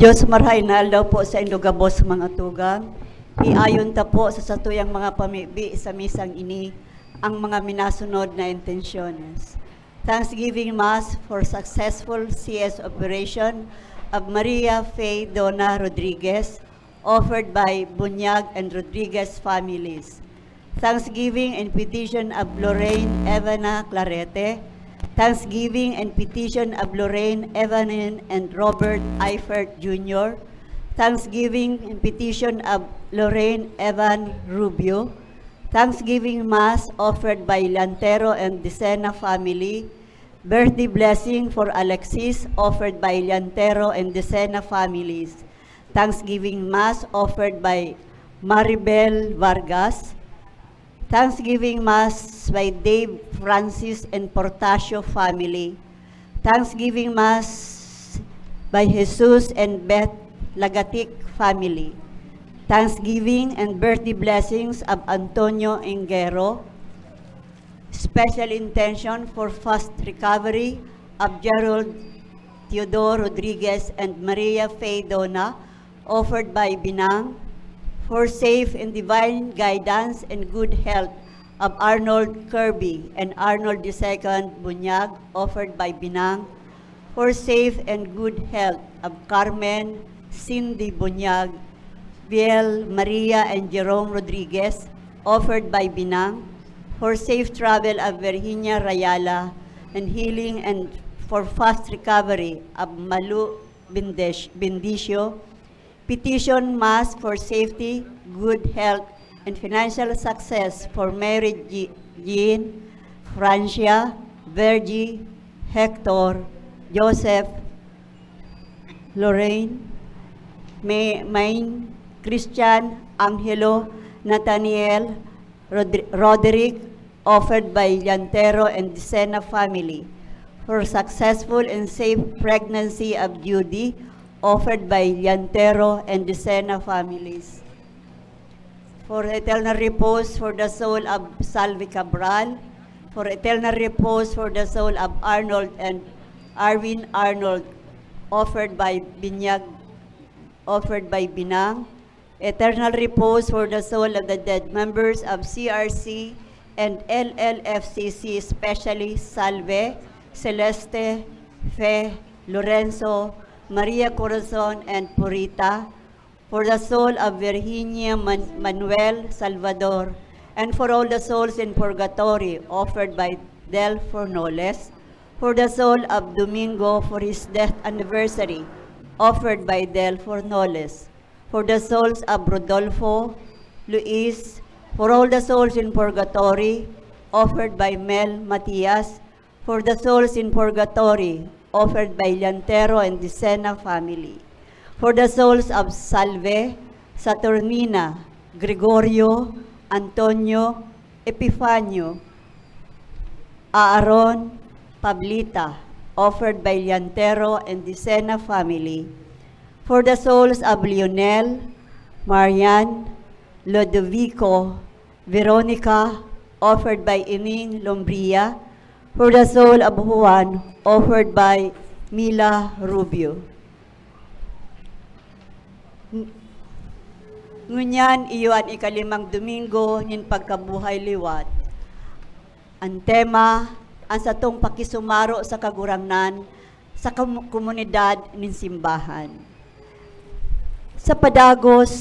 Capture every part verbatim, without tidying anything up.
Diyos, marhay na aldaw po sa indo gabos mga tugang. Iayon ta po sa satuyang mga pamibi sa misang ini ang mga minasunod na intensyones. Thanksgiving Mass for successful C S operation of Maria Fe Dona Rodriguez, offered by Bunyag and Rodriguez families. Thanksgiving and petition of Lorraine Evana Clarete. Thanksgiving and petition of Lorraine Evanin and Robert Eifert Junior. Thanksgiving and petition of Lorraine Evan Rubio. Thanksgiving Mass offered by Lantero and Decena family. Birthday blessing for Alexis offered by Lantero and Decena families. Thanksgiving Mass offered by Maribel Vargas. Thanksgiving Mass by Dave Francis and Portacio family. Thanksgiving Mass by Jesus and Beth Lagatic family. Thanksgiving and birthday blessings of Antonio Engero. Special intention for fast recovery of Gerald Theodore Rodriguez and Maria Fe Dona, offered by Binang. For safe and divine guidance and good health of Arnold Kirby and Arnold the Second Bunyag, offered by Binang. For safe and good health of Carmen Cindy Bunyag, Biel Maria and Jerome Rodriguez, offered by Binang. For safe travel of Virginia Rayala and healing and for fast recovery of Malu Bindes- Bendicio. Petition Mass for safety, good health, and financial success for Mary G- Jean, Francia, Virgie, Hector, Joseph, Lorraine, May, Main, Christian, Angelo, Nathaniel, Rodri- Roderick, offered by Llantero and Dicena family. For successful and safe pregnancy of Judy, offered by Llantero and Dicena families. For eternal repose for the soul of Salvi Cabral, for eternal repose for the soul of Arnold and Arwin Arnold, offered by Binyag, offered by Binang, eternal repose for the soul of the dead members of C R C and L L F C C, especially Salve, Celeste, Fe, Lorenzo, Maria Corazon, and Purita, for the soul of Virginia Man- Manuel Salvador, and for all the souls in purgatory, offered by Del Fornoles, for the soul of Domingo for his death anniversary, offered by Del Fornoles, for the souls of Rodolfo, Luis, for all the souls in purgatory, offered by Mel Matias, for the souls in purgatory, offered by Llantero and Dicena family, for the souls of Salve, Saturnina, Gregorio, Antonio, Epifanio, Aaron, Pablita, offered by Llantero and Dicena family, for the souls of Lionel, Marian, Lodovico, Veronica, offered by Ining Lombria, for the soul of Juan, offered by Mila Rubio. Ng- Ngunyan, iyo an ikalimang Domingo nin pagkabuhay liwat. An tema, an satong pakisumaro sa Kagurangnan sa komu- komunidad nin simbahan. Sa padagos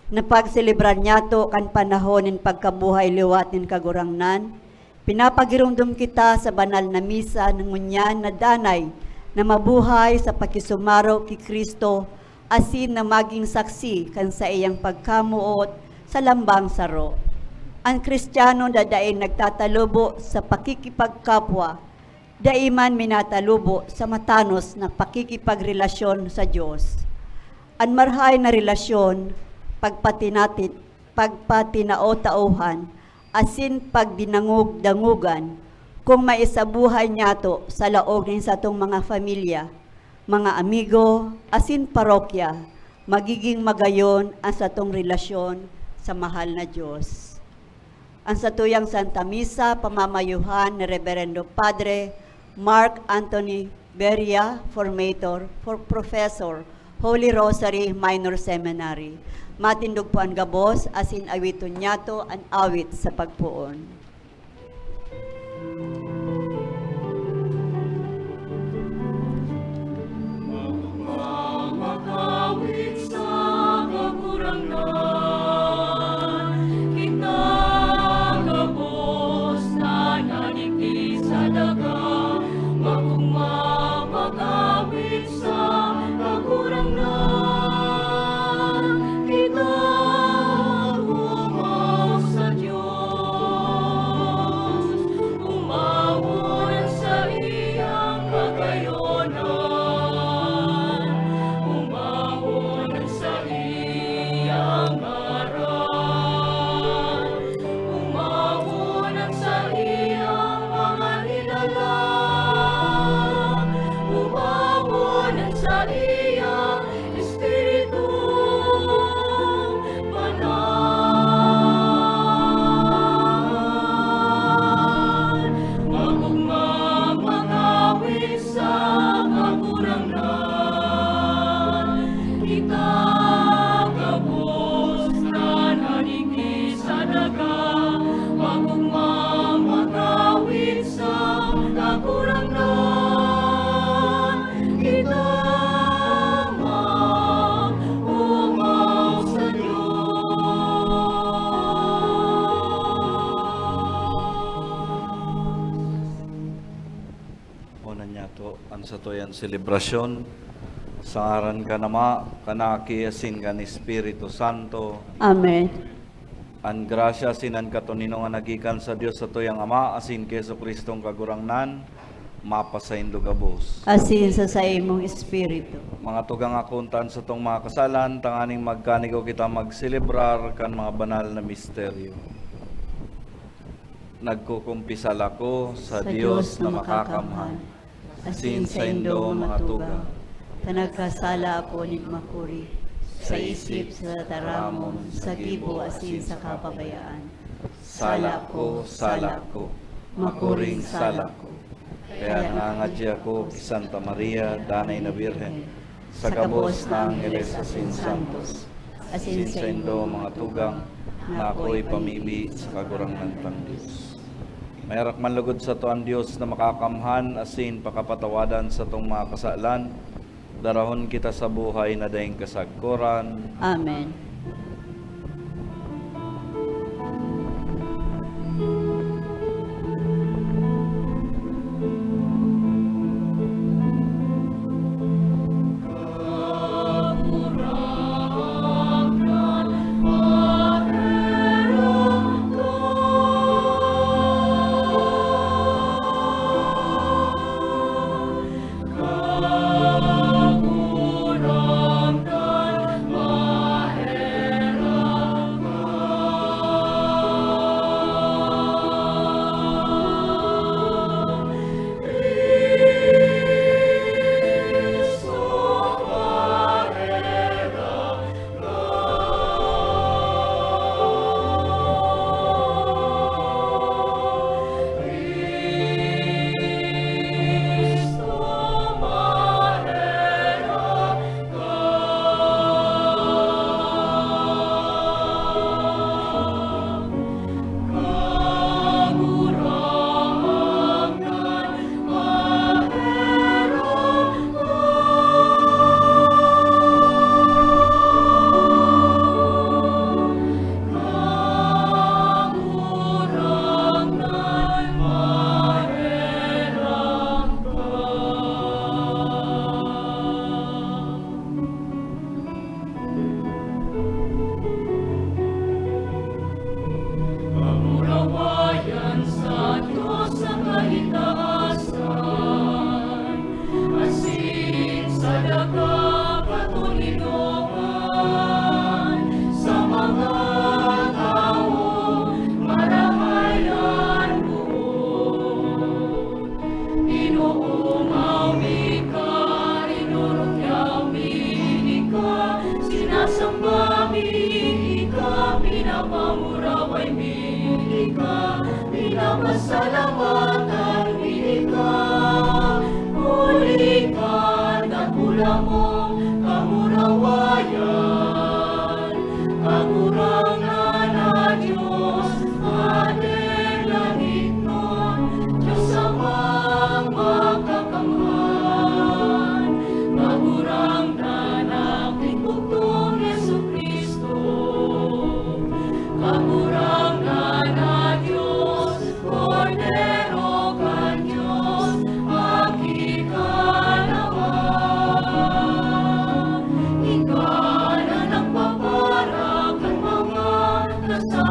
na pagselebrar niyato kan panahon nin pagkabuhay liwat nin Kagurangnan, pinapagiromdom kita sa banal na misa na ngunyan na danay na mabuhay sa pakisumaro ki Cristo asin na magin saksi kan saiyang pagkamoot sa lambang saro. An Kristiyano na dai nagtatalubo sa pakikipagkapwa, dai man minatalubo sa matanos na pakikipagrelasyon sa Dios. An marhay na relasyon, pagpatinatit, pagpatinao-taohan, asin pagdinangog-dangogan, kung maisabuhay niyato sa laog nin satong mga pamilya, mga amigo, asin parokya, magiging magayon an satong relasyon sa mahal na Dios. An satuyang Santa Misa, pamamayuhan ni Reberendo Padre Mark Anthony Beria, Formator, for Professor, Holy Rosary Minor Seminary. Matindog po an gabos, asin awiton niyato an awit sa pagpoon. Makawit sa Kagurangnan, kita gabos na nadigdi sa daga, makong mapakawit sa Kagurangnan, kita gabos sa Dios. Umawon an saiyang kagayonan, umawon an saiyang ngaran, umawon an saiyang mga hinalang, umawon an saiyang Espiritu Banal, makong mapakawit sa Kagurangnan, kita gabos na nadigdi sa daga, makong mapakawit sa Kagurangnan, kita mag-omaw sa Dios. Una niya to, an satuyang selebrasyon, sa ngaran kan Ama, kan Aki, asin kan Espiritu Santo. Amen. An grasya asin an katoninongan na gikan sa Dios satuyang Ama asin ki Jesu-Cristong Kagurangnan, mapasaindo gabos. Asin sa saimong espiritu. Mga tugang, akontan satong mga kasalan, tanganing magkanigo kita magselebrar kan mga banal na misteryo. Nagkukumpisal ako sa Sa Dios Dios na na makakamhan, makakamhan, asin asin saindo saindo mga mga tugang, tugang, ta nagkasala ako nin makuri, sa isip, sa tataramon, sa gibo, asin sa kapabayaan. Sala ko, sala ko, makuring sala ko. Kaya nangangadya ako ki Santa Maria, Danay na Birhen, sa gabos na angheles asin santos, asin saindo mga tugang, na ako'y pamibi sa Kagurangnan tang Dios. Maherak man lugod sato an Dios na makakamhan asin pakapatawadan satong mga kasalan, darahon kita sa buhay na daing kasagkoran. Amen.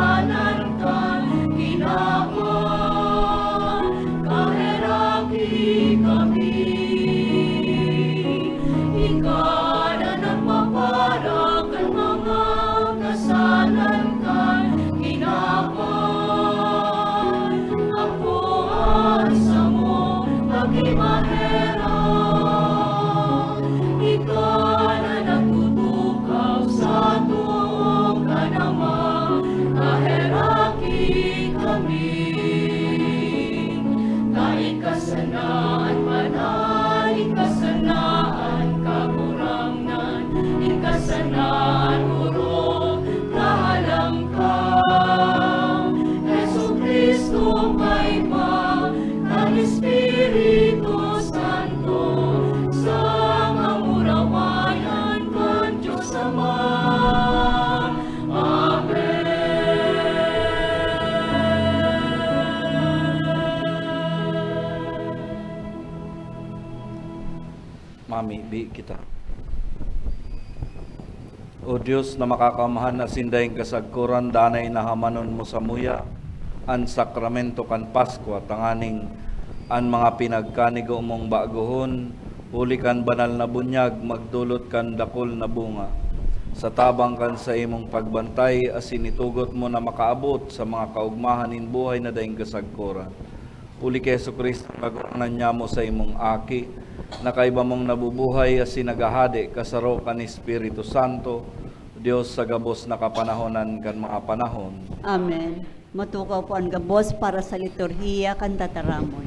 Kanan kan kinaban, kaheraki kami. Ika na nagpapara kan mga kasalan kan kinaban. Ako an samong pagkimaherak. Ika na nagtutukaw sa too kan Ama, kaheraki kami. Ta ika sana an banal, ika sana an Kagurangnan, ika sana an orog na halangkaw. Jesu-Cristo, kaiba kan Espiritu Santo, sa kamurawayan kan Dios Ama. Amen. Mamibi kita. O Dios na makakaomhan asin daing kasagkoran, danay na hamanon mo samuya an sakramento kan Paskwa, tanganing an mga pinagkanigo mong bagohon, huli kan banal na bunyag, magdolot kan dakul na bunga. Sa tabang kan saimong pagbantay, asin itugot mo na makaabot sa mga kaogmahan nin buhay na daing kasagkoran. Huli ki Jesu-Cristo, Kagurangnan nyamo, saimong Aki, na kaiba mong nabubuhay asin naghahade kasaro kan Espiritu Santo, Dios sa gabos na kapanahonan kan mga panahon. Amen. Matukaw po an gabos para sa liturhiya kan tataramon.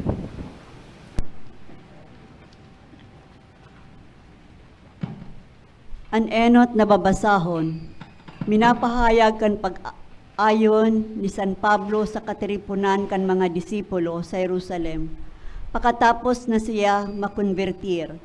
An enot na babasahon, minapahayag kan pag-ayon ni San Pablo sa katiriponan kan mga disipulo sa Jerusalem, pakatapos na siya makonbertir.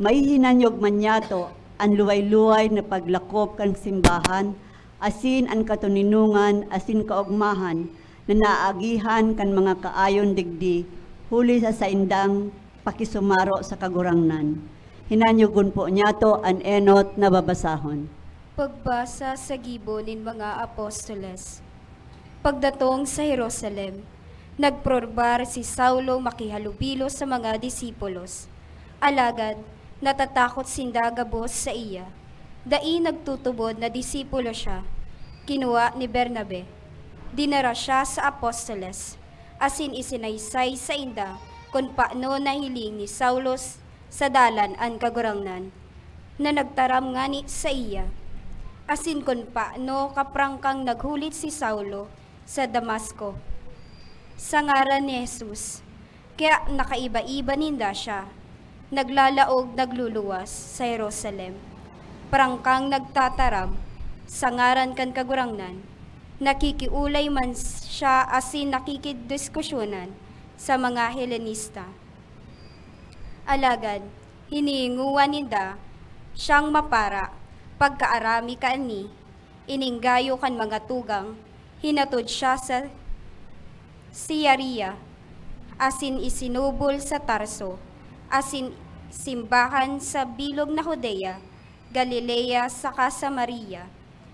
Maihinanyog man niyato an luway-luway na paglakop kan simbahan asin an katoninongan asin kaogmahan na naagihan kan mga kaayon digdi huli sa saindang pakisumaro sa Kagurangnan. Hinanyogon po niyato an enot na babasahon. Pagbasa sa gibo nin mga apostoles. Pagdatong sa Jerusalem, nagpurbar si Saulo makihalubilo sa mga disipulos. Alagad, natatakot sinda gabos saiya. Dai nagtutubod na disipulo siya. Kinua ni Bernabe. Dinara siya sa apostoles, asin isinaysay sainda kun paano nahiling ni Saulo sa dalan an Kagurangnan, na nagtaram ngani saiya, asin kun paano kaprangkang naghulit si Saulo sa Damasco sa ngaran ni Jesus. Kaya nakaiba-iba ninda siya, naglalaog, nagluluwas sa Jerusalem, prangkang nagtataram sa ngaran kan Kagurangnan, nakikiolay man siya asin nakikidiskusyonan sa mga Helenista. Alagad, hiningowa ninda siyang mapara pagkaarami kaini, inenggayo kan mga tugang, hinatod siya sa Siaria, asin isinubol sa Tarso, asin simbahan sa bilog na Judea, Galilea saka Samaria.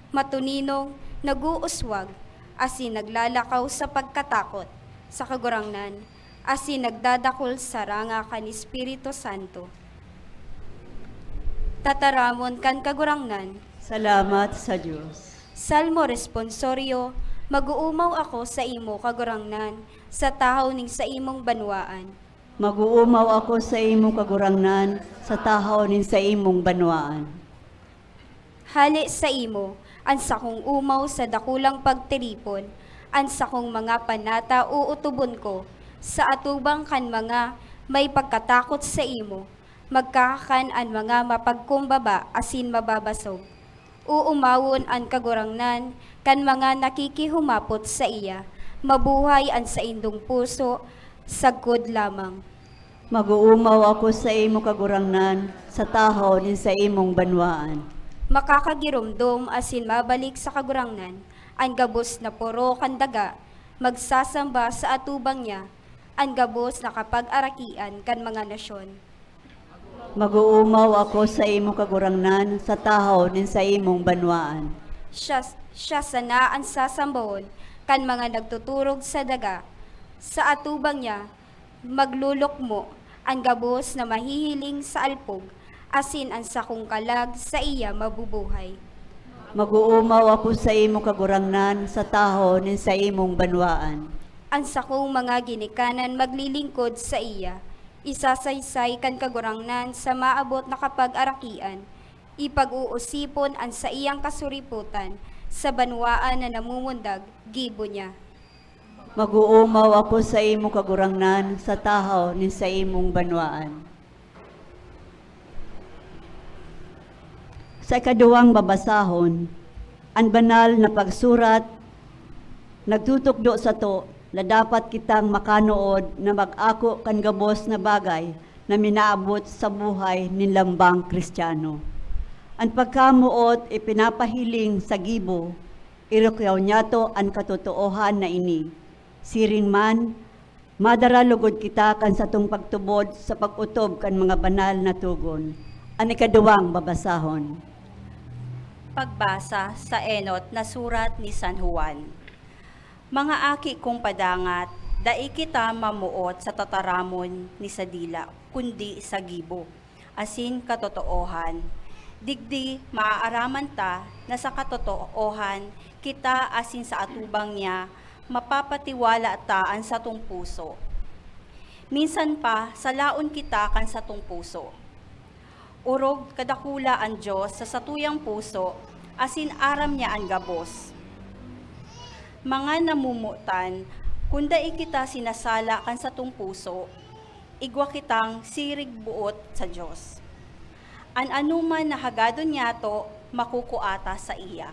Matuninong nag-uuswag asin naglalakaw sa pagkatakot sa Kagurangnan, asin nagdadakul saranga kan Espiritu Santo. Tataramon kan Kagurangnan. Salamat sa Dios. Salmo Responsorio. Mag-uumaw ako sa imo, Kagurangnan, sa tahaw ning saimong banwaan. Mag-uumaw ako sa imo, Kagurangnan, sa tahaw nin saimong banwaan. Hale saimo an sakong umaw sa dakulang pagtiripon, an sakong mga panata uutubon ko sa atubang kan mga may pagkatakot saimo. Magkakakan an mga mapagkumbaba asin mababasog. Uumawon an Kagurangnan kan mga nakikihumapot saiya. Mabuhay an saindong puso sagkod lamang. Mag-uumaw ako sa imo, Kagurangnan, sa tahaw nin saimong banwaan. Makakagiromdom asin mabalik sa Kagurangnan an gabos na poro kan daga, magsasamba sa atubang niya an gabos na kapag-arakian kan mga nasyon. Mag-uumaw ako sa imo, Kagurangnan, sa tahaw nin saimong banwaan. Siya, Siya sana an sasambahon kan mga nagtuturog sa daga. Sa atubang niya, maglulukmo an gabos na mahihiling sa alpog, asin an sakong kalag saiya mabubuhay. Mag-oomaw ako saimo, Kagurangnan, sa tahaw nin saimong banwaan. An sakong mga ginikanan maglilingkod saiya. Isasaysay kan Kagurangnan sa maabot na kapag-arakian. Ipag-uusipon an saiyang kasuripotan sa banwaan na namumundag gibo niya. Mag-oomaw ako saimo, Kagurangnan, sa tahaw nin saimong banwaan. Sa ikaduwang babasahon, an banal na pagsurat nagtutukdo sato na dapat kitang makanood na mag-ako kan gabos na bagay na minaabot sa buhay nin lambang Kristiyano. An pagkamoot ipinapahiling sa gibo, irukyaw niyato an katotoohan na ini. Siring man, madara logod kita kan satong pagtubod sa pag-otob kan mga banal na togon. An ikaduwang babasahon. Pagbasa sa enot na surat ni San Juan. Mga aki kong padangat, dai kita mamoot sa tataramon ni sa dila, kundi sa gibo, asin katotoohan. Digdi, maaaraman ta na sa katotoohan kita asin sa atubang niya mapapatiwala ta an satong puso. Minsan pa, salaon kita kan satong puso. Orog kadakula an Dios sa satuyang puso, asin aram niya an gabos. Mga namomotan, kun dai kita sinasala kan satong puso, igwa kitang sirig boot sa Dios. An anoman na hagadon niyato, makukua ta saiya.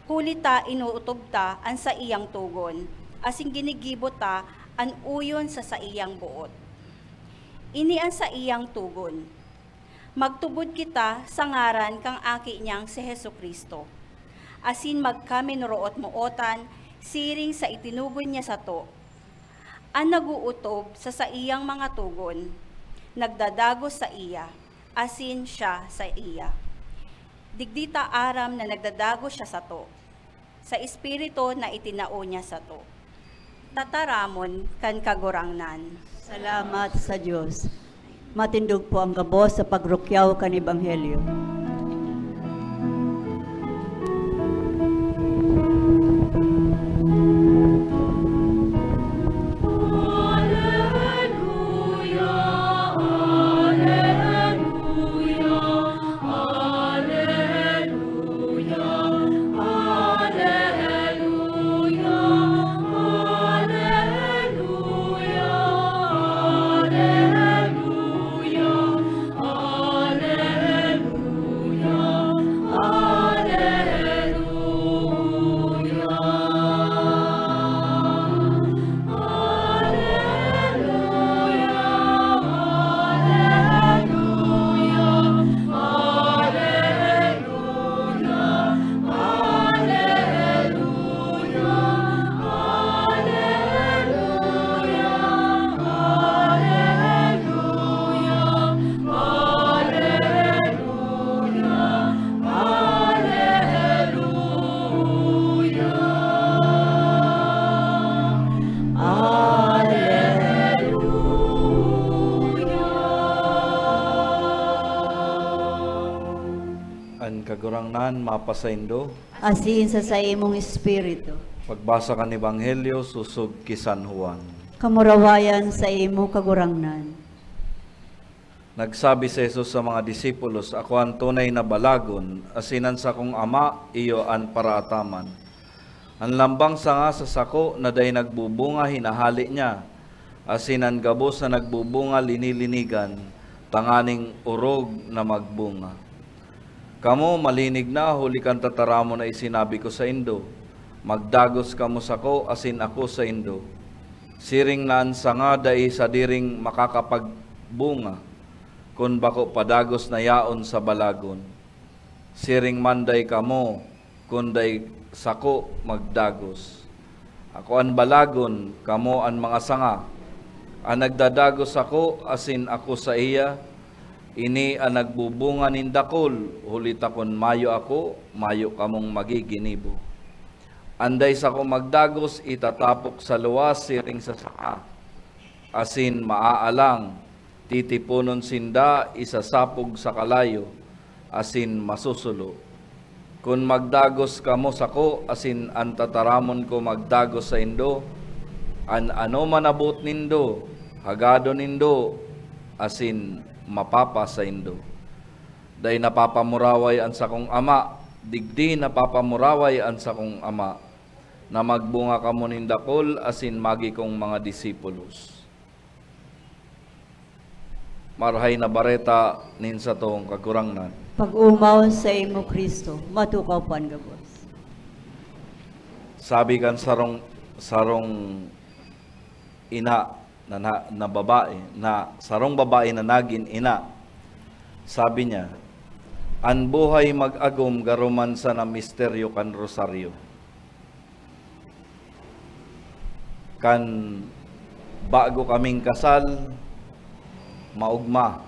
Huli ta inootob ta an saiyang togon, asin ginigibo ta an oyon sa saiyang boot. Ini an saiyang togon: Magtubod kita sa ngaran kan Aki niyang si Jesu-Cristo, asin magkaminorooton-mootan siring sa itinugon niya sato. An nag-ootob sa saiyang mga togon, nagdadagos saiya, asin siya saiya. Digdi ta aram na nagdadagos siya sato, sa Espiritu na itinao niya sato. Tataramon kan Kagurangnan. Salamat sa Dios. Matindog po ang gabos sa pagrukyaw kan Ebanghelyo. An Kagurangnan mapasaindo. Asin sa saimong espiritu. Pagbasa kan Ebanghelyo sosog ki San Juan. Kamurawayan saimo, Kagurangnan. Nagsabi si Jesus sa mga disipulos, "Ako an tunay na balagon, asin an sakong Ama iyo an paraataman. An lambang sanga sa sako na dai nagbubunga, hinahale niya, asin an gabos na nagbubunga, linilinigan, tanganing orog na magbunga." Kamo malinig na huli kan tataramon na isinabi ko saindo, "Magdagos kamo sako asin ako saindo." Siring na an sanga dai sadiring makakapagbunga kun bako padagos na yaon sa balagon. Siring man dai kamo kun dai sako magdagos. Ako an balagon, kamo an mga sanga. An nagdadagos sako asin ako saiya, Ini an nagbubunga nin dakul, huli ta kun mayo ako, mayo kamong magiginibo. An dai sako magdagos itatapok sa luwas siring sa saka, asin maaalang, titiponon sinda isasapog sa kalayo, asin masusulo. Kun magdagos kamo sako asin an tataramon ko magdagos saindo, an anoman na boot nindo, hagadon nindo, asin mapapasaindo. Dai napapamuraway an sakong Ama, digdi napapamuraway an sakong Ama, na magbunga kamo nin dakul asin magi kong mga disipulos. Marahay na Bareta nin satong Kagurangnan. Pag-omaw saimo, Cristo, matukaw po an gabos. Sabi kan sarong, sarong ina na, na, na babae, na sarong babae na nagin ina, sabi niya, "An buhay mag-agom garo man sana misteryo kan rosaryo." Kan bago kaming kasal, maogma.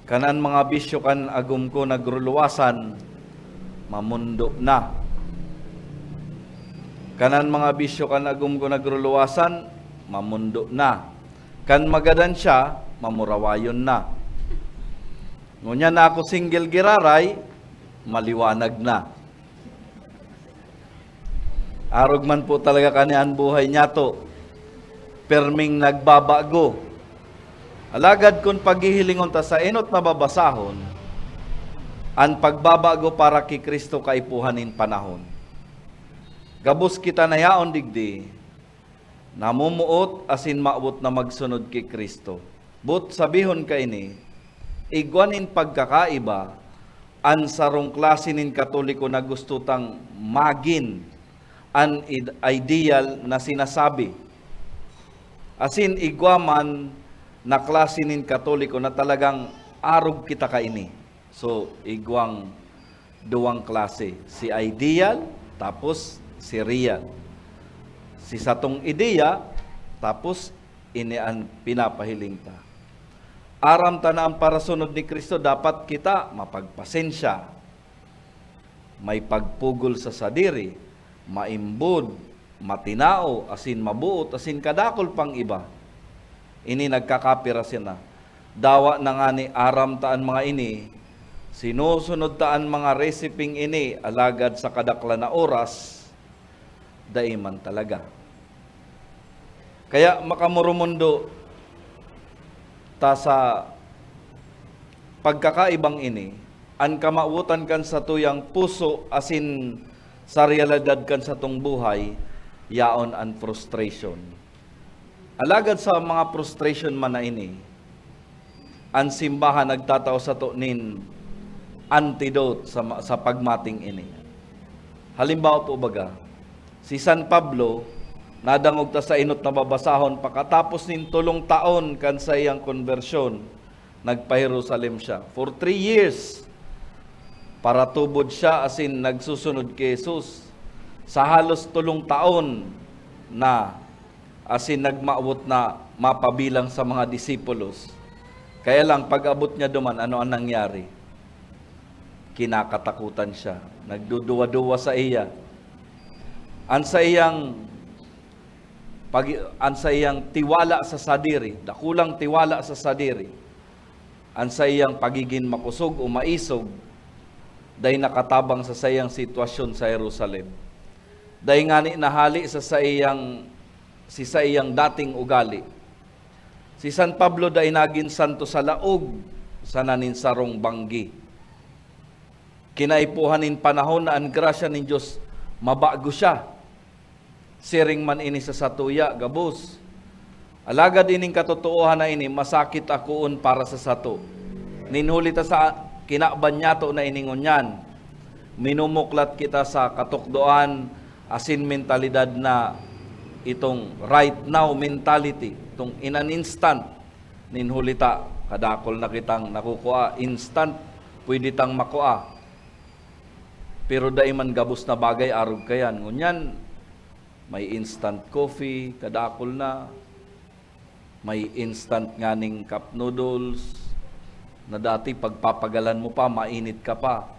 Kan an mga bisyo kan agom ko nagruluwasan, mamundo na. Kan an mga bisyo kan agom ko nagruluwasan, mamundo na. Kan magadan siya, mamurawayon na. Ngunyan na ako single giraray, maliwanag na. Arog man po talaga kani an buhay niyato, perming nagbabago. Alagad kun paghihilingon ta sa enot na babasahon, an pagbabago para ki Cristo kaipuhan nin panahon. Gabos kita na yaon digdi, namumuot asin mawot na magsunod ki Cristo. Boot sabihon kaini, igwa nin pagkakaiba an sarong klase nin Katoliko na gusto tang magin an id-, ideal na sinasabi. Asin igwa man na klase nin Katoliko na talagang arog kita kaini. So, igwang duwang klase, si ideal, tapos si real. Si satong ideya, tapos ini an pinapahiling ta. Aram ta na an parasunod ni Cristo, dapat kita mapagpasensya, may pagpugol sa sadiri, maimbod, matinao, asin maboot, asin kadakul pang iba. Ini nagkakapira sina. Dawa na ngani aram ta an mga ini, sinusunod ta an mga reseping ini, alagad sa kadaklan na oras, dai man talaga. Kaya makamurumundo ta sa pagkakaibang ini, an kamawotan kan satuyang puso asin sa realidad kan satong buhay, yaon an frustration. Alagad sa mga frustration man na ini, an simbahan nagtatao sato nin antidote sa ma-, sa pagmating ini. Halimbawa po baga, si San Pablo, nadangog ta sa enot na babasahon, pakatapos nin tolong taon kan saiyang konbersyon, nagpa-Jerusalem siya. For three years, paratubod siya asin nagsusunod ki Jesus. Sa halos tolong taon na asin nagmawot na mapabilang sa mga disipulos. Kaya lang, pag-abot niya duman, ano an nangyari? Kinakatakutan siya. Nagduduwa-duwa sa iya. An saiyang pag-, an saiyang tiwala sa sadiri, dakulang tiwala sa sadiri, an saiyang pagigin makosog o maisog, dai nakatabang sa saiyang sitwasyon sa Jerusalem. Dai ngani nahali sa saiyang, si saiyang dating ugali. Si San Pablo dai nagin santo sa laog sana nin sarong banggi. Kinaipuhan nin panahon na an grasya nin Dios mabago siya. Siring man ini sa satuya, gabos. Alagad ining katotoohan na ini masakit akoon para sa sato. Nin huli ta sa kinaban niyato na ini ngunyan, minumuklat kita sa katukdoan asin mentalidad na itong right now mentality, itong in an instant. Nin huli ta, kadakul na kitang nakukua, instant, pwede tang makua. Pero dai man gabos na bagay arog kaiyan. Ngunyan, may instant coffee, kadakul na. May instant nganing cup noodles. na dati pagpapagalan mo pa, mainit ka pa.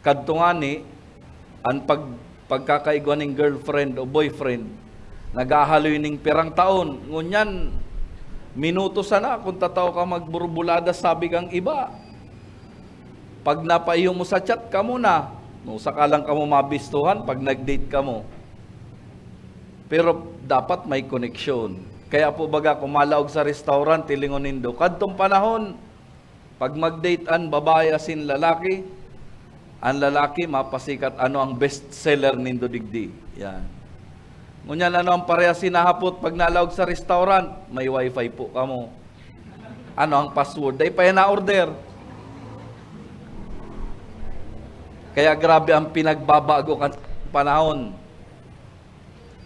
Kadto ngani, an pag-, pagkakaigwa nin girlfriend o boyfriend, naghahaloy nin pirang taon. Ngunyan, minuto sana kun tatao ka magburbulada, sabi kang iba. Pag napaiyo mo sa chat, kamo na. No, saka lang kamo mabistuhan pag nag-date kamo. Pero dapat may koneksyon. Kaya po baga, kung malaog sa restaurant, tilingon nindo, kadtong panahon, pag mag-date an babae asin lalaki, an lalaki mapasikat ano ang best seller nindo digdi. Yan. Ngunyan, ano ang parehas hinahapot pag nalaog sa restaurant? May wifi po kamo. Ano ang password? Dai pa yan na-order. Kaya grabe ang pinagbabago kan panahon.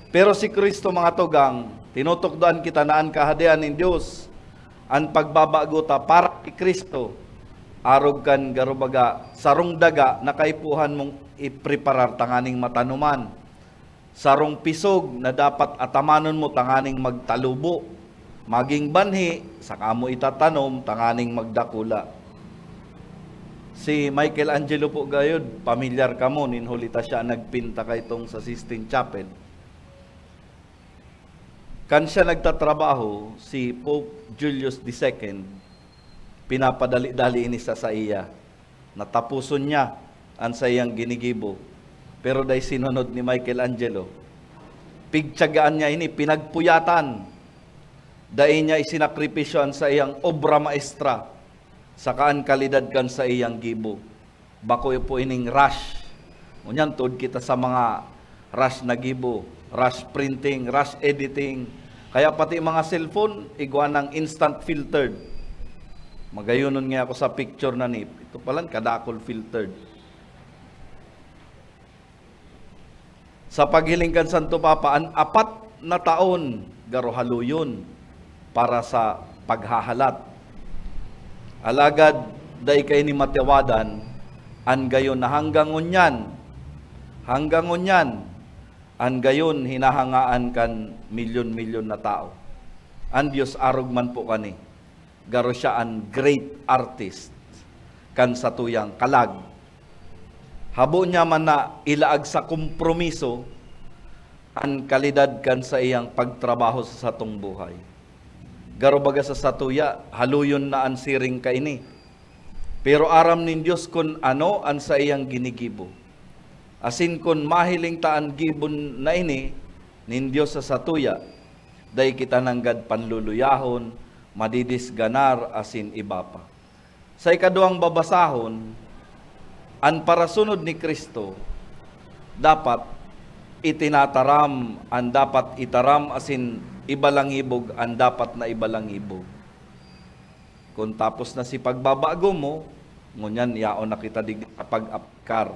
Pero si Cristo, mga tugang, tinutukdoan kita na an Kahadean nin Dios, an pagbabago ta para ki Cristo, arog kan garo baga, sarong daga na kaipuhan mong ipreparar tanganing matanuman. Sarong pisog na dapat atamanon mo tanganing magtalubo, maging banhi, saka mo itatanom tanganing magdakula. Si Michelangelo po gayod, pamilyar kamo, nin huli ta siya nagpinta kaitong sa Sistine Chapel. Kan siya nagtatrabaho, si Pope Julius the Second, pinapadali-dali ini sa saiya. Nataposon niya an saiyang ginigibo. Pero dai sinunod ni Michelangelo. Pigtiyagaan niya ini, pinagpuyatan. Dai niya isinakripisyo an saiyang obra maestra, saka an kalidad kan saiyang gibo. Bako po ining rush. Ngunyan, tod kita sa mga rush na gibo, rush printing, rush editing. Kaya pati mga cellphone, igwa nang instant filtered. Magayonon nga ako sa picture na ni, ito palan, kadakol filtered. Sa paghiling kan Santo Papa, an apat na taon garo haloyon para sa paghahalat. Alagad dai kaini matiwadan, an gayon na hanggang ngunyan, hanggang ngunyan, an gayon hinahangaan kan milyon-milyon na tao. An Dios arog man po kani, garo siya an great artist kan satuyang kalag. Habo niya man na ilaag sa kompromiso an kalidad kan saiyang pagtrabaho sa satong buhay. Garo baga sa satuya, haloyon na an siring kaini. Pero aram nin Dios kun ano an saiyang ginigibo. Asin kun mahiling ta an gibo na ini nin Dios sa satuya, dai kita nanggad panluluyahon, madidisganar, asin iba pa. Sa ikaduwang babasahon, an parasunod ni Cristo, dapat itinataram an dapat itaram asin ibalangibog an dapat na ibalangibog. Kun tapos na si pagbabago mo, ngunyan yaon na kita digdi sa pag-aplikar.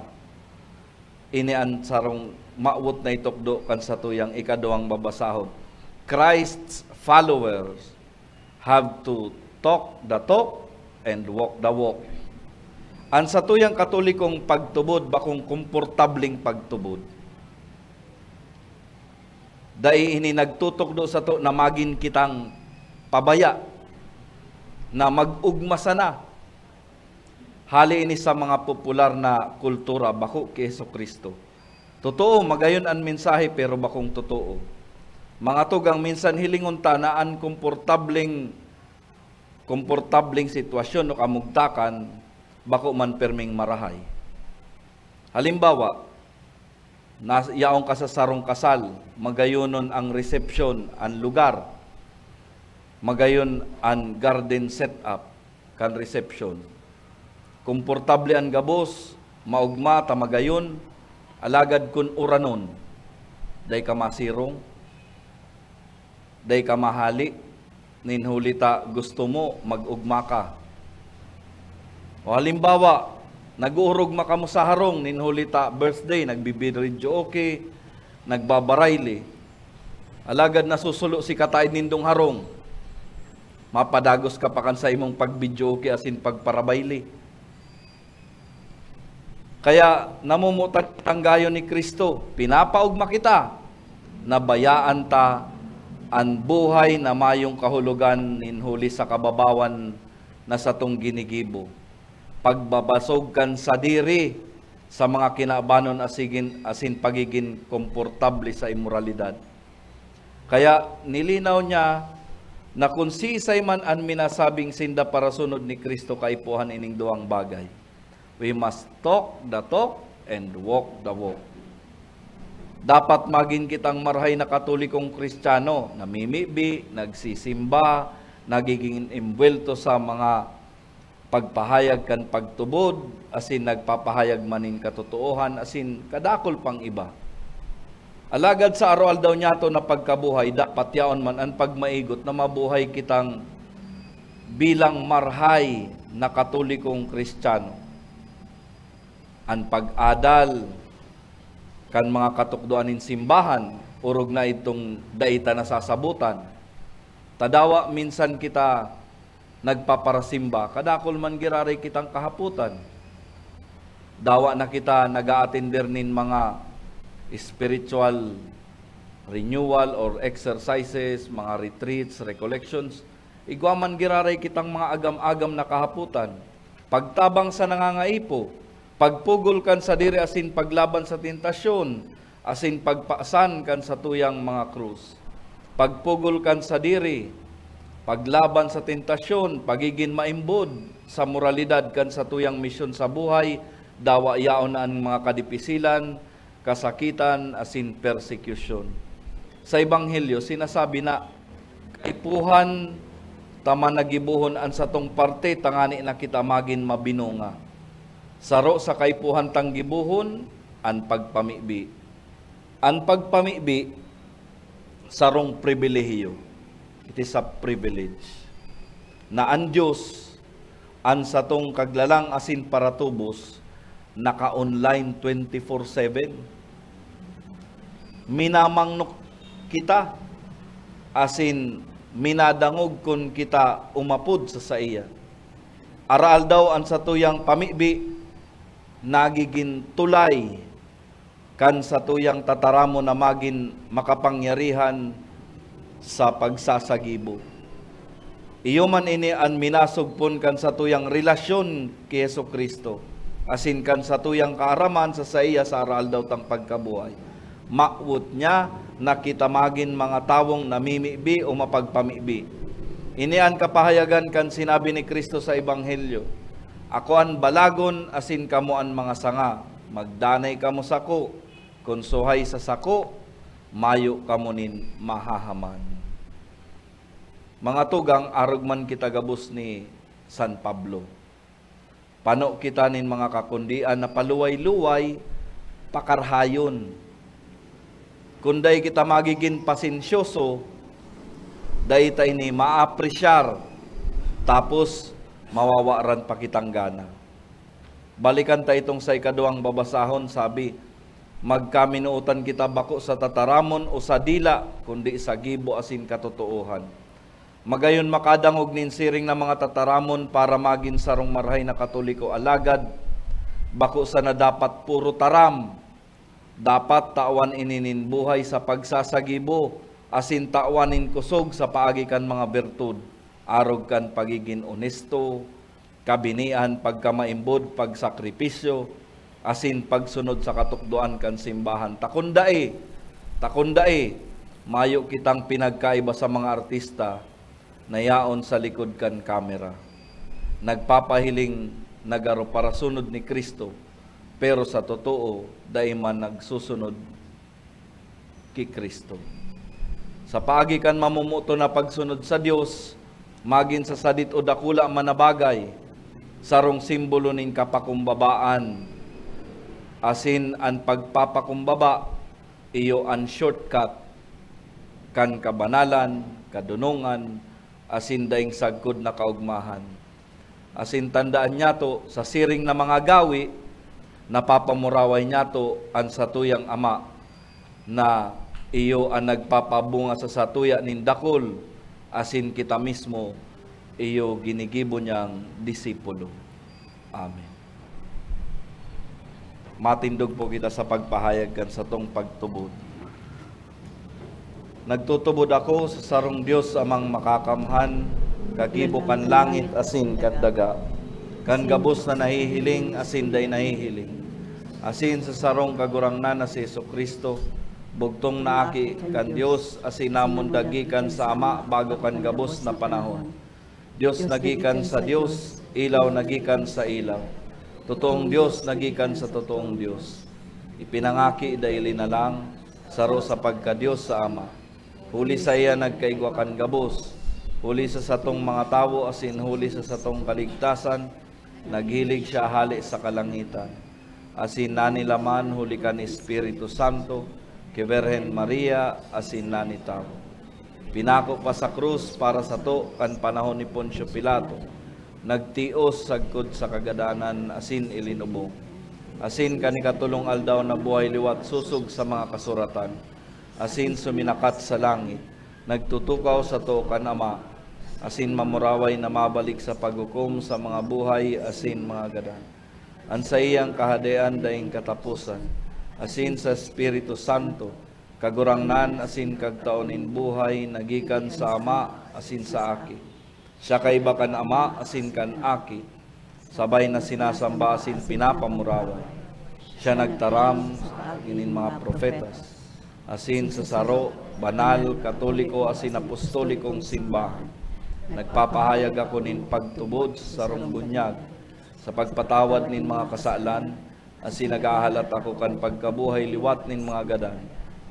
Ini an sarong mawot na itukdo kan satuyang ikaduwang babasahon. Christ's followers have to talk the talk and walk the walk. An satuyang Katolikong pagtubod bakong komportableng pagtubod. Dai ini nagtutukdo sato na magin kitang pabaya na mag-ugma sana. Hali ini sa mga popular na kultura, bako ki Jesu-Cristo. Totoo, magayon an mensahe, pero bakong totoo. Mga tugang, minsan hilingon ta na an komportableng, komportableng sitwasyon o kamugtakan, bako man perming marahay. Halimbawa, nas-, yaon ka sa sarong kasal, magayonon ang resepsyon, an lugar, magayon an garden setup kan resepsyon. Komportable an gabos, maogma ta magayon, alagad kun uranon, dai ka masirong, dai ka mahali, nin huli ta gusto mo mag-ugma ka. O halimbawa, nag-uurugma kamo sa harong, nin huli ta birthday, nagbi-videoke, nagbabarayli. Alagad nasusulo si kataed nindong harong, mapadagos ka pa kan sa imong pag-videoke asin pagparabayli. Kaya namumutan kitang gayo ni Cristo, pinapaogma kita na bayaan ta an buhay na mayong kahulogan nin huli sa kababawan na satong ginigibo, pagbabasog kan sadiri sa mga kinabanon asigin, asin pagigin komportable sa imoralidad. Kaya nilinaw niya na kun siisay man an minasabing sinda parasunod ni Cristo, kaipuhan ining duwang bagay. We must talk the talk and walk the walk. Dapat magin kitang marhay na Katolikong Kristiyano, namimibi, nagsisimba, nagiging imbuwelto sa mga pagpahayag kan pagtubod, asin nagpapahayag man nin katotoohan, asin kadakul pang iba. Alagad sa aroaldaw niyato na pagkabuhay, dapat yaon man an pagmaigot na mabuhay kitang bilang marhay na Katolikong Kristiyano. An pag-adal kan mga katukdoan nin simbahan, orog na idtong dai ta nasasabotan. Ta dawa minsan kita nagpaparasimba, kadakul man giraray kitang kahapotan. Dawa na kita nag-aatender nin mga spiritual renewal or exercises, mga retreats, recollections. Igwa man giraray kitang mga agam-agam na kahapotan. Pagtabang sa nangangaipo, pagpugol kan sadiri asin paglaban sa tentasyon, asin pagpasan kan satuyang mga krus. Pagpugol kan sadiri, paglaban sa tentasyon, pagigin maimbod sa moralidad kan satuyang misyon sa buhay, dawa yaon na an mga kadipisilan, kasakitan, asin persekusyon. Sa Ebanghelyo, sinasabi na, "Kaipuhan ta man na gibohon an satong parte tangani na kita magin mabinunga." Saro sa kaipuhan tang gibohon, an pagpamibi. An pagpamibi, sarong pribilehiyo. It is a privilege. Na an Dios, an satong Kaglalang asin Paratubos, naka-online twenty-four seven. Minamangno kita, asin minadangog kun kita umapod sa saiya. Araaldaw an satuyang pamibi, nagigin tulay kan satuyang tataramon na magin makapangyarihan sa pagsasagibo. Iyo man ini an minasugpon kan satuyang relasyon ki Jesu-Cristo, asin kan satuyang kaaraman sa saiya sa araaldaw tang pagkabuhay. Mawot niya na kita magin mga tawong namimibi o mapagpamibi. Ini an kapahayagan kan sinabi ni Cristo sa Ebanghelyo, "Ako an balagon asin kamo an mga sanga. Magdanay kamo sako. Kun suhay sa sako, mayo kamo nin mahahaman." Mga tugang, arog man kita gabos ni San Pablo. Pano kita nin mga kakundian na paluway-luway, pakarahayon. Kun dai kita magigin pasensyoso, dai ta ini maapresyar, tapos mawawaran pa kitang gana. Balikan ta itong sa ikaduwang babasahon, sabi, "Magkaminootan kita bako sa tataramon o sa dila, kundi sa gibo asin katotoohan." Magayon makadangog nin siring na mga tataramon para magin sarong marahay na Katoliko, alagad bako sana dapat puro taram. Dapat tawan ini nin buhay sa pagsasagibo, asin tawan nin kusog sa paagi kan mga bertud, arog kan pagigin onesto, kabinian, pagkamaimbod, pagsakripisyo, asin pagsunod sa katukdoan kan simbahan. Ta kun dai, ta kun dai, mayo kitang pinagkaiba sa mga artista na yaon sa likod kan kamera. Nagpapahiling na garo parasunod ni Cristo, pero sa totoo, dai man nagsusunod ki Cristo. Sa paagi kan mamomoot na pagsunod sa Dios, magin sa sadit o dakula man na bagay, sarong simbolo nin kapakumbabaan, asin an pagpapakumbaba iyo an shortcut kan kabanalan, kadonongan, asin daing sagkod na kaogmahan. Asin tandaan niyato, sa siring na mga gawi, napapamuraway niyato an satuyang Ama, na iyo an nagpapabunga sa satuya nin dakul, asin kita mismo iyo ginigibo niyang disipulo. Amen. Matindog po kita sa pagpahayag kan satong pagtubod. Nagtutubod ako sa sarong Dios Amang Makakamhan, kagibo kan langit asin kan daga, kan gabos na nahihiling asin dai nahihiling, asin sa sarong Kagurangnan na si Jesu-Cristo, bugtong na Aki kan Dios asin namundag gikan sa Ama bago kan gabos na panahon. Dios na gikan sa Dios, ilaw na gikan sa ilaw. Totoong Dios na gikan sa totoong Dios. Ipinangaki dai linalang, saro sa pagka-Dios sa Ama. Huli saiya nagkaigwa kan gabos, huli sa satong mga tawo asin huli sa satong kaligtasan, naghilig siya hale sa kalangitan. Asin nanilaman huli kan Espiritu Santo, ki Birhen Maria, asin nanitawo. Pinako pa sa krus para sato kan panahon ni Poncio Pilato. Nagtios sagkod sa kagadanan asin ilinubong. Asin kan ikatolong aldaw nabuhay liwat sosog sa mga kasuratan. Asin suminakat sa langit. Nagtutukaw sato kan Ama. Asin mamuraway na mabalik sa paghukom sa mga buhay asin mga gadan. An saiyang kahadean daing kataposan, asin sa Espiritu Santo, Kagurangnan asin Kagtao nin buhay na gikan sa Ama asin sa Aki. Siya kaiba kan Ama asin kan Aki, sabay na sinasamba asin pinapamuraway. Siya nagtaram sa agi nin mga propetas, asin sa saro, banal, katoliko asin apostolikong simbahan. Nagpapahayag ako nin pagtubod sa sarong bunyag, sa pagpatawad nin mga kasalan, asin naghahalat ako kan pagkabuhay liwat nin mga gadan,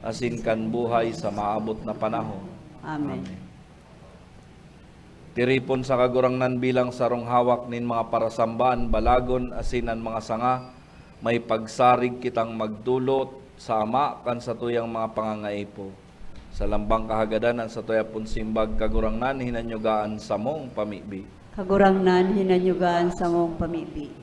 asin kan buhay sa maabot na panahon. Amen. Amen. Tiripon sa Kagurangnan bilang sarong hawak nin mga parasamba an balagon asin an mga sanga, may pagsarig kitang magdolot sa Ama kan satuyang mga pangangaipo. Sa lambang kahagadan, an satuya pon simbag, Kagurangnan, hinanyugaan samong pamibi. Kagurangnan, hinanyugaan samong pamibi.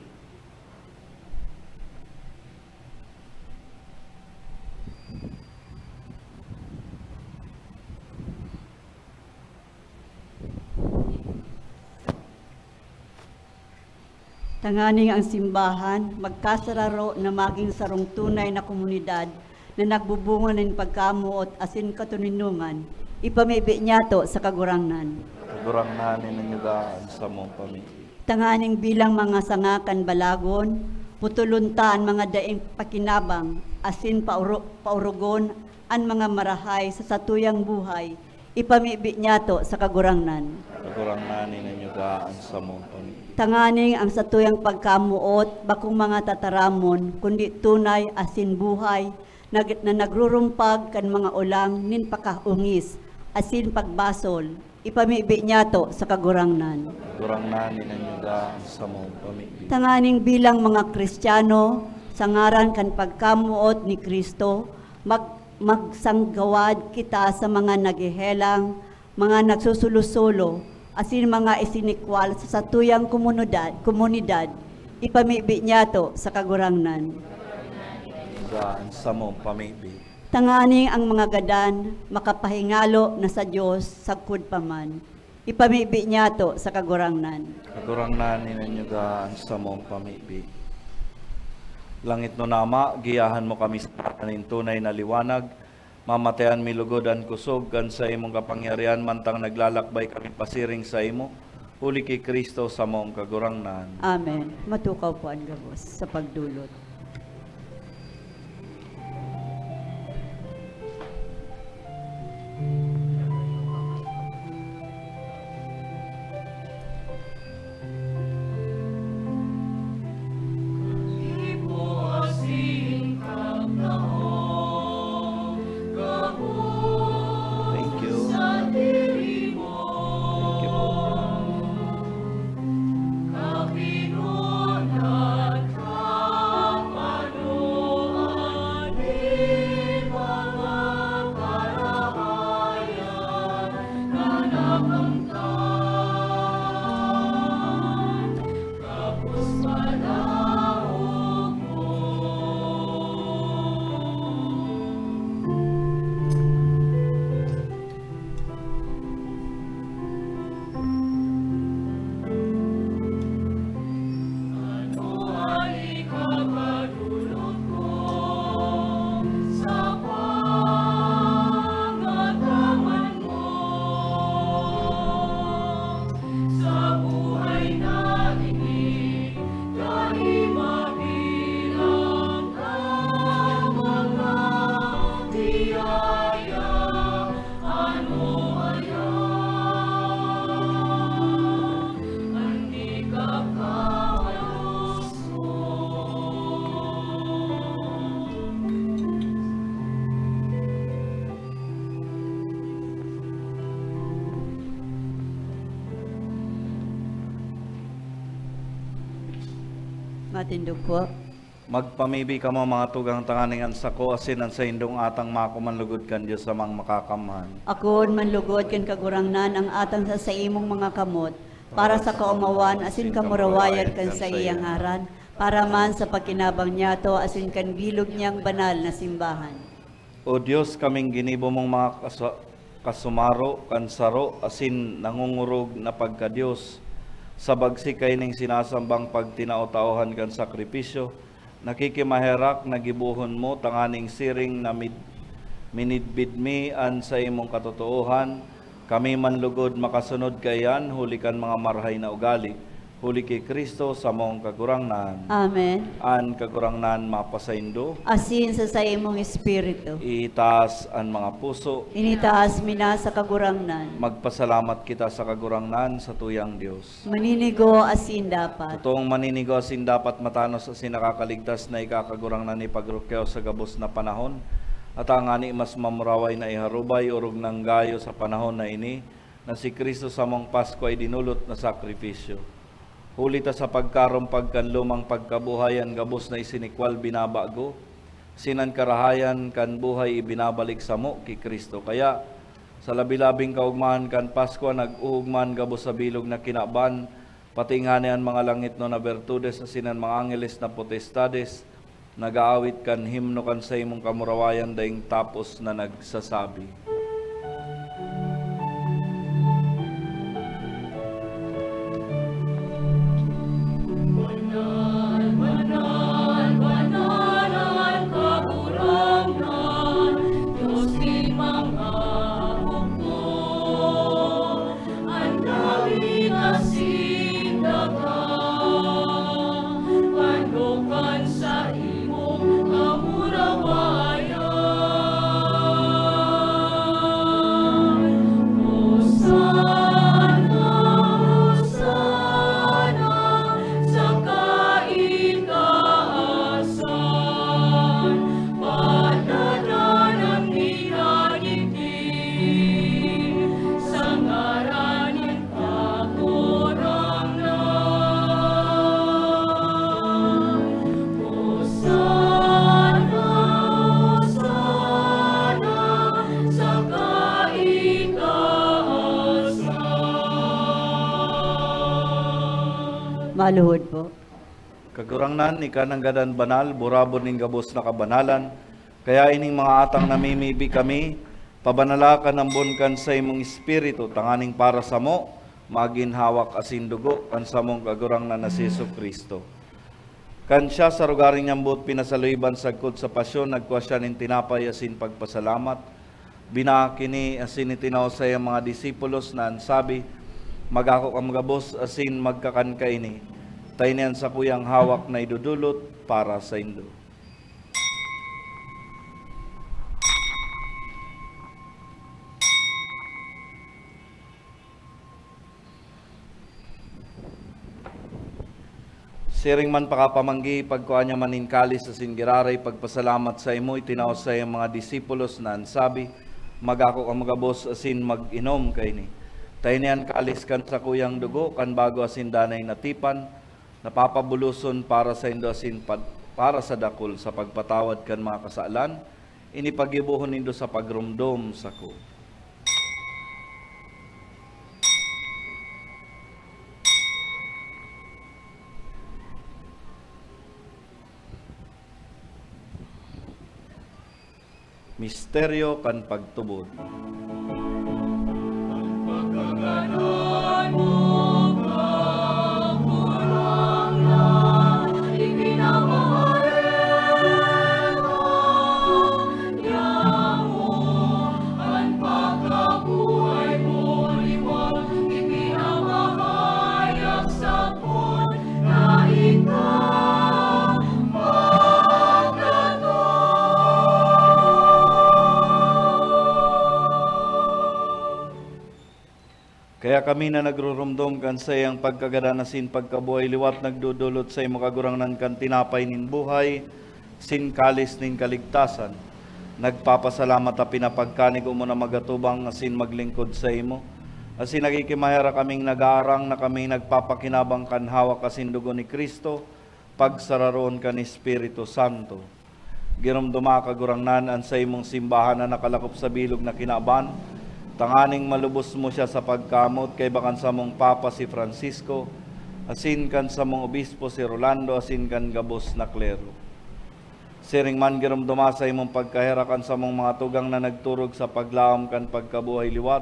Tanganing ang simbahan magkasararo na magin sarong tunay na komunidad na nagbubunga nin pagkamoot asin katoninongan, ipamibi niyato sa Kagurangnan. Kagurangnan, hinanyuga an samong pamibi. Tanganing bilang mga sanga kan balagon, putulon ta an mga daing pakinabang, asin paoro-, paorogon an mga marahay sa satuyang buhay, ipamibi niyato sa Kagurangnan. Kagurangnan, hinanyuga an samong pamibi. Tanganing ang satuyang pagkamoot, bakong mga tataramon, kundi tunay asin buhay, nag-, na nagrurumpag kan mga olang nin pakaongis asin pagbasol, ipamibi niyato sa Kagurangnan. Kagurangnan, hinanyuga an samong pamibi. Tanganing bilang mga Kristiyano, sa ngaran kan pagkamoot ni Cristo, mag-, magsanggawad kita sa mga naghehelang, mga nagsusulo-sulo, asin mga isinikwal sa satuyang komunidad, komunidad, ipamibi niyato sa Kagurangnan. Hinanyuga an samong pamibi. Tanganing ang mga gadan makapahingalo na sa Dios sagkod pa man, ipamibi niyato sa Kagurangnan. Kagurangnan, hinanyuga an samong pamibi. Langitnon na Ama, giyahan mo kami sa nin tunay na liwanag. Mamatayan mi lugod an kosog kan saimong kapangyarihan, mantang naglalakbay kami pasiring saimo, huli ki Cristo samong Kagurangnan. Amen. Matukaw po an gabos sa pagdolot. Thank you. Thank you po. Atin dugo. Magpamibi kamo, mga tugang, tanganing an sako asin an saindong atang makuman lugod kan Dios Amang Makakamhan. Akoon man lugod kan Kagurangnan ang atang sa saimong mga kamot, para sa kaomawan asin kamurawayan kan saiyang ngaran, para man sa pagkinabang niyato asin kan bilog niyang banal na simbahan. O Dios, kaming ginibo mong mga kasu-, kasumaro kan saro asin nangungurog na pagka-Dios, sa bagsi kaining sinasambang pagtinao-taohan kan sakripisyo, nakikimaherak na gibohon mo tanganing siring na mid-, minidbid mi an saimong katotoohan, kami man lugod makasunod kaiyan huli kan mga marahay na ugali, huli ki Cristo samong Kagurangnan. Amen. An Kagurangnan mapasaindo. Asin sa saimong espiritu. Itaas an mga puso. Initaas mi na sa Kagurangnan. Magpasalamat kita sa Kagurangnan, sa tuyang Dios. Maninigo asin dapat. Totoong maninigo asin dapat, matanos asin nakakaligtas na ika, Kagurangnan, ipagrukyaw sa gabos na panahon, at tangani mas mamuraway na iharubay, orog nang gayo sa panahon na ini, na si Cristo samong Paskwa idinolot na sakripisyo. Huli ta sa pagkarumpag kan lumang pagkabuhay, an gabos na isinikwal binabago, asin an karahayan kan buhay ibinabalik samo ki Cristo. Kaya, sa labi-labing kaogmahan kan Paskwa, nag-oogma an gabos sa bilog na kinaban, pati ngani an mga langitnon na bertudes asin an mga angeles na potestades, nag-aawit kan himno kan saimong kamurawayan daing tapos na nagsasabi, "Banal, banal, banal an Kagurangnan, Dios nin mga hukbo." An langit asin daga, panokan sa imong kamurawayan. Hosana, Hosana sa kaitaasan. Padadaan an minagibo sa ngaran nin Kagurangnan. Hosana, Hosana sa kaitaasan. Maluhod po. Kagurangnan, ika nanggad an banal, burabod nin gabos na kabanalan. Kaya ining mga atang namimibi kami, pabanala kan ambon kan saimong Espiritu, tanganing para samo, magin hawak asin dugo kan samong Kagurangnan na si Jesu-Cristo. Kan siya sa rogaring niyang boot pinasaluiban sagkod sa pasyon, nagkua siya nin tinapay asin pagpasalamat, binaak ini asin itinao sa saiyang mga disipulos na an sabi, "Mag-ako kamo gabos asin magkakan kaini, ta ini an sakuyang hawak na idodolot para saindo." Siring man pakapamanggi, pagkua niya man nin kalis asin giraray pagpasalamat saimo, itinao sa saiyang mga disipulos na an sabi, "Mag-ako kamo gabos asin mag-inom kaini. Ta ini an kalis kan sakuyang dugo kan bago asin danay na tipan, na papabuloson para saindo asin pad-, para sa dakul sa pagpatawad kan mga kasalan. Ini paggibohon nindo sa pagromdom sako." Misteryo kan pagtubod. An pagkagadan mo, Kagurangnan, ipinapahayag niamo. An pagkabuhay mo liwat ipinapahayag sa na ika magkatoo. Kaya kami na nagruromdom kan saiyang pagkagadan asin pagkabuhay liwat, nagdodolot saimo, Kagurangnan, kan tinapay nin buhay, asin kalis nin kaligtasan. Nagpapasalamat ta pinapagkanigo mo na magatubang asin maglingkod saimo. Asin nakikimaherak kaming nagaarang na kami nagpapakinabang kan hawak asin dugo ni Cristo, pagsararoon kan Espiritu Santo. Giromdoma, Kagurangnan, an saimong simbahan na nakalakop sa bilog na kinaban, tanganing malubos mo siya sa pagkamoot, kaiba kan samong Papa si Francisco, asin kan samong Obispo si Rolando, asin kan gabos na klero. Siring man giromdoma sa imong pagkaherak an samong mga tugang na nagturog sa paglaom kan pagkabuhay liwat,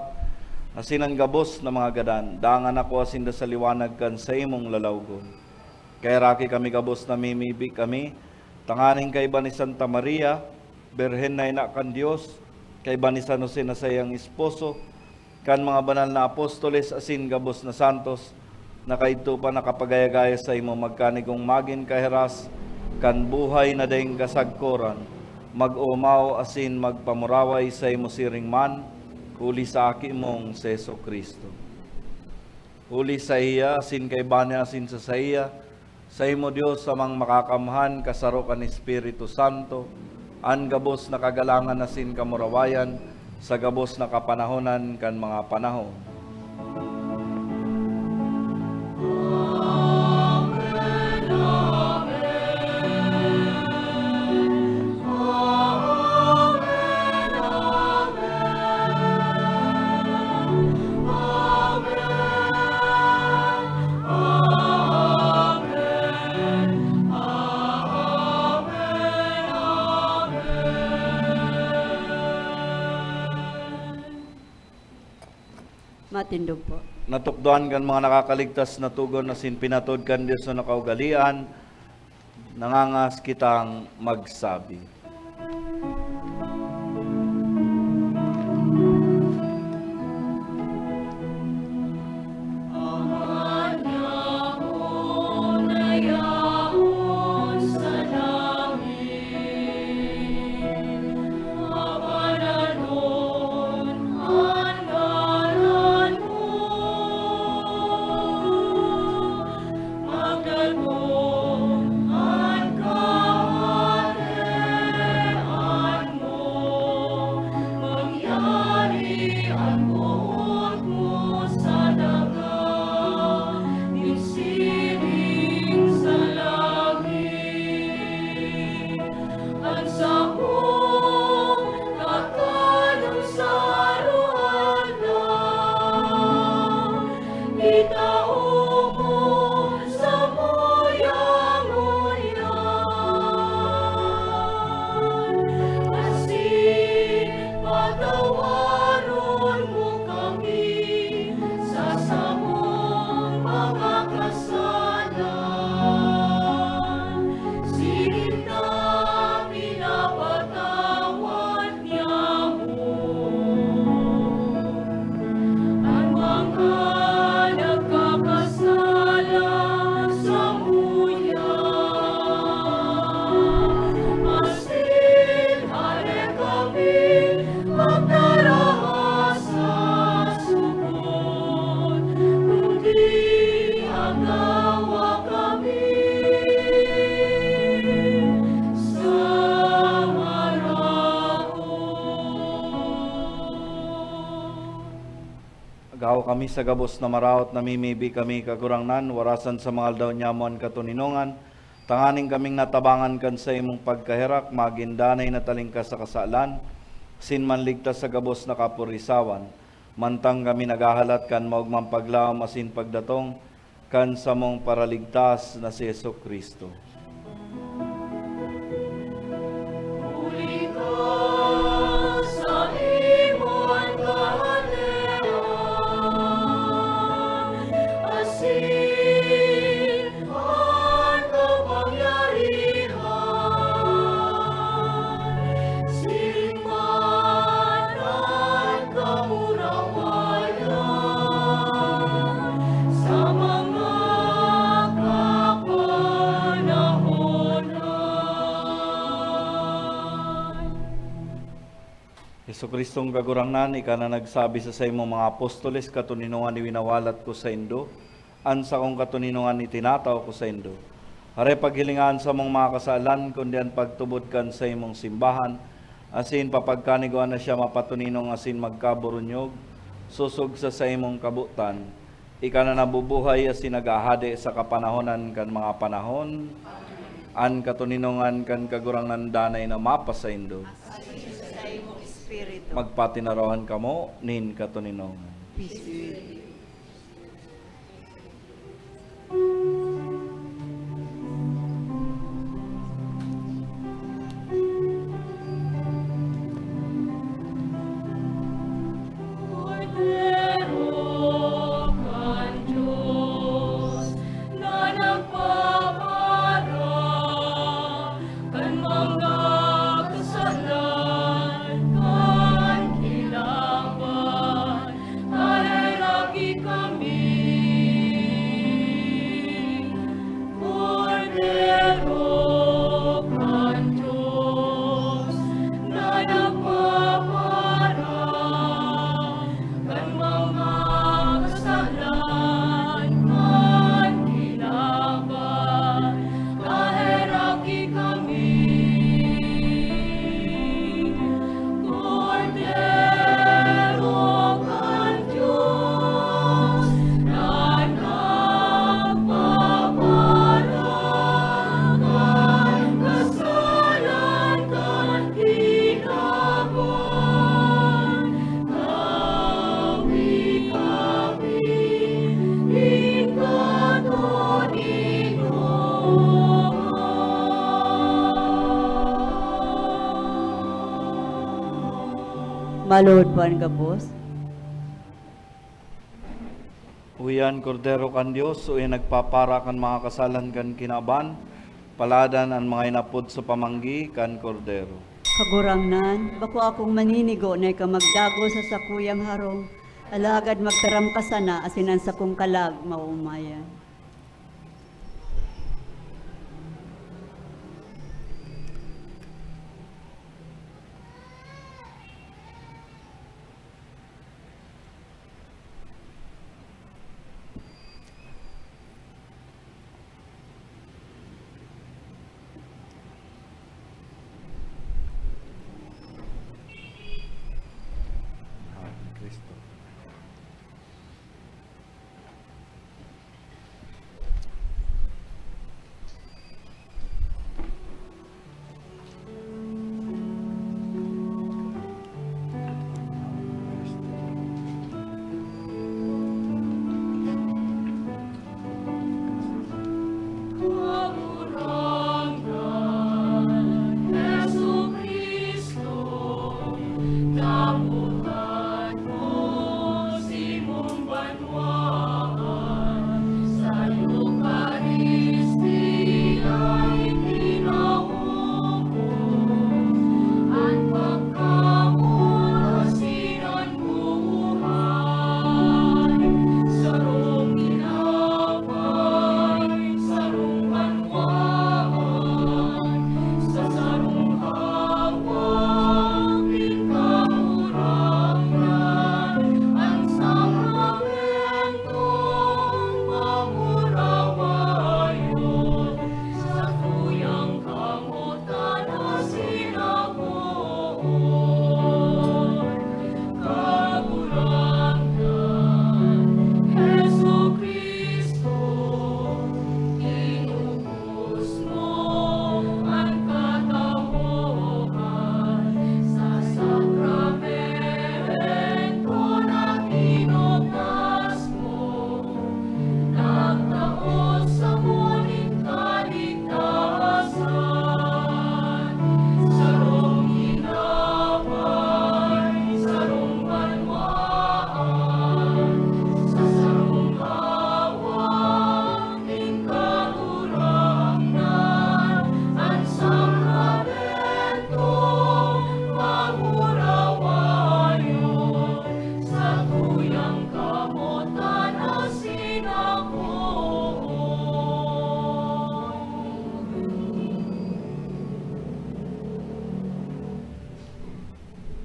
asin an gabos na mga gadan, dangan akoa sinda sa liwanag kan saimong lalawgon. Kaheraki kami gabos namimibi kami, tanganing kaiba ni Santa Maria, Birhen na ina kan Dios, kaiba ni San Jose na saiyang esposo, kan mga banal na apostoles asin gabos na santos, na kaidto pa nakapagaya-gaya saimo, magkanigong magin kahiras kan buhay na daing kasagkoran, mag-omaw asin magpamuraway saimo siring man, huli sa Aki mong si Jesu-Cristo. Huli saiya, asin kaiba niya, asin sa saiya, saimo Dios, Amang Makakamhan, kasaro kan Espiritu Santo, an gabos na kagalangan asin kamurawayan, sa gabos na kapanahonan kan mga panahon. Matindog po. Natukdoan kan mga nakakaligtas na togon asin pinatod kan Dios na nakaugalian, nangangas kitang magsabi. Agawa kami sa gabos na maraot, namimibi kami, Kagurangnan, warasan sa mga aldaw nyamo an katoninongan, tanganing kaming natabangan kan saimong pagkaherak, magin danay na talingkas sa kasalan, asin manligtas sa gabos na kapurisawan, mantang kami naghahalat kan maogmang paglaom asin pagdatong kan samong Paraligtas na si Jesu-Cristo. Huli ka sa imo an kahadean, asin an kapangyarihan, siring man an kamurawayan sa mga kapanahonan. Jesu-Cristong Kagurangnan, ika na nagsabi sa saimong mga apostoles, "Katoninongan iwinawalat ko saindo, an sakong katoninongan itinatao ko saindo." Hare paghilinga an samong mga kasalan, kundi an pagtubod kan saimong simbahan, asin papagkanigoan na siya mapatoninong asin magkaburunyog, sosog sa saimong kabotan. Ika na nabubuhay asin naghahade sa kapanahonan kan mga panahon. An katoninongan kan Kagurangnan danay na mapasaindo. Asin sa saimong espiritu. Magpatinarawan kamo nin katoninongan. Be with you. Kordero kan Dios na nagpapara kan mga kasalan kan kinaban, paheraki kami. Kordero kan Dios na nagpapara kan mga kasalan kan kinaban, paheraki kami. Kordero kan Dios na nagpapara kan kasalan kan kinaban, tawi kami nin katoninongan. Maluhod po an gabos. Uya an Kordero kan Dios, uya nagpapara kan mga kasalan kan kinaban, paladan an mga inapod sa pamanggi kan Kordero. Kagurangnan, bako akong maninigo na ika magdagos sa sakuyang harong, alagad magtaram ka sana asin an sakong kalag maoomayan.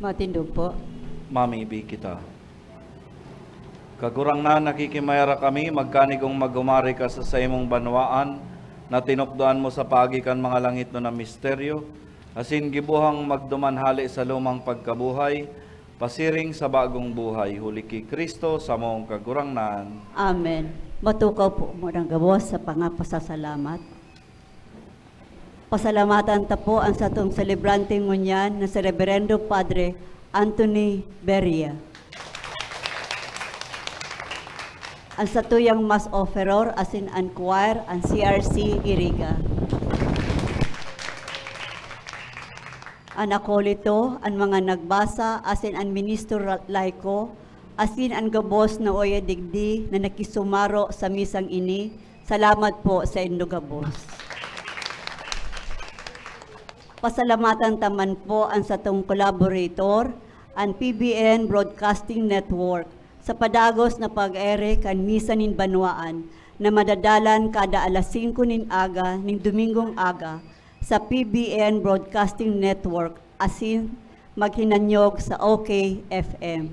Matindog po. Mamibi kita. Kagurangnan, nakikimayara kami, magkanigong mag-umari ka sa saimong banwaan, na tinukdoan mo sa paagi kan mga langitnon na misteryo, asin gibohang magduman hale sa lumang pagkabuhay, pasiring sa bagong buhay, huli ki Cristo, samong Kagurangnan. Amen. Matukaw po muna ang gabos sa pangapasasalamat. Pasalamatan ta po an satong selebrante ngunyan na si Reberendo Padre Anthony Beria. An satuyang Mass Offeror asin an choir, an C R C Iriga. An akolito, an mga nagbasa, asin an ministro ra-, laiko, asin an gabos na oya digdi na nakisumaro sa misang ini, salamat po saindo gabos. Pasalamatan ta man po an satong collaborator, an P B N Broadcasting Network, sa padagos na pag-ere kan Misa nin Banwaan na madadalan kada alas singko nin aga nin Domingong aga sa P B N Broadcasting Network asin maghinanyog sa O K F M.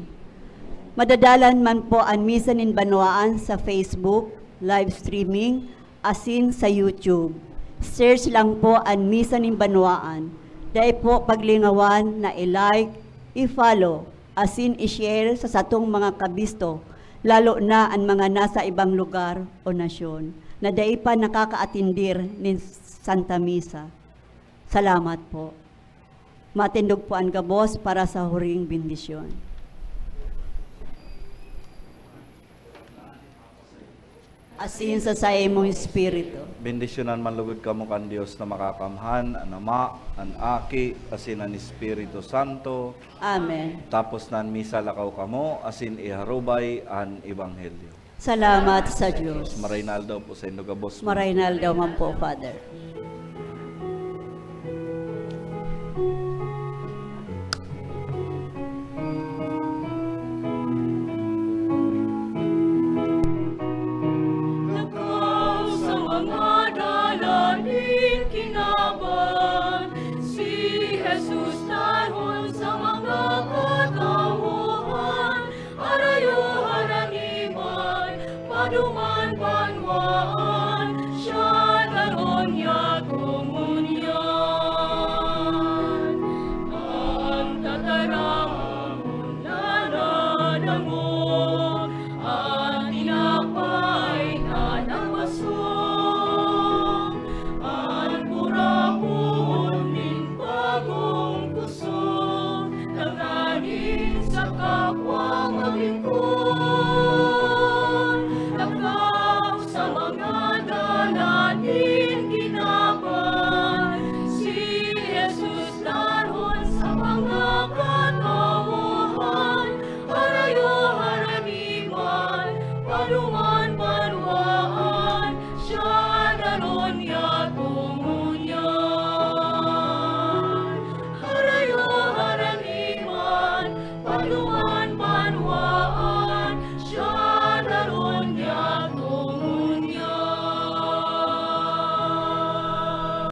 Madadalan man po an Misa nin Banwaan sa Facebook, live streaming, asin sa YouTube. Search lang po an Misa nin Banwaan. Dai po paglingawan na i-like, i-follow, asin i-share sa satong mga kabisto, lalo na an mga nasa ibang lugar o nasyon na dai pa nakakaatindir nin Santa Misa. Salamat po. Matindog po an gabos para sa huring bendisyon. Asin sa saimong espiritu. Bendisyonan man lugod kamo kan Dios na Makakamhan, an Ama, an Aki, asin an Espiritu Santo. Amen. Tapos na an misa, lakaw kamo, asin iharubay an ebanghelyo. Salamat sa Diyos. Maray na aldaw po saindo gabos. Maray na aldaw man po, Father. Lakaw sa mga dalan nin kinaban, si Jesus tahon sa mga katawohan, harayo haraniban, paduman banwaan, siya taron yago ngunyan. An tataramon na nadangog, an tinapay na nabasong, an kurapon nin bagong kusog, tanganing sa kapwa magin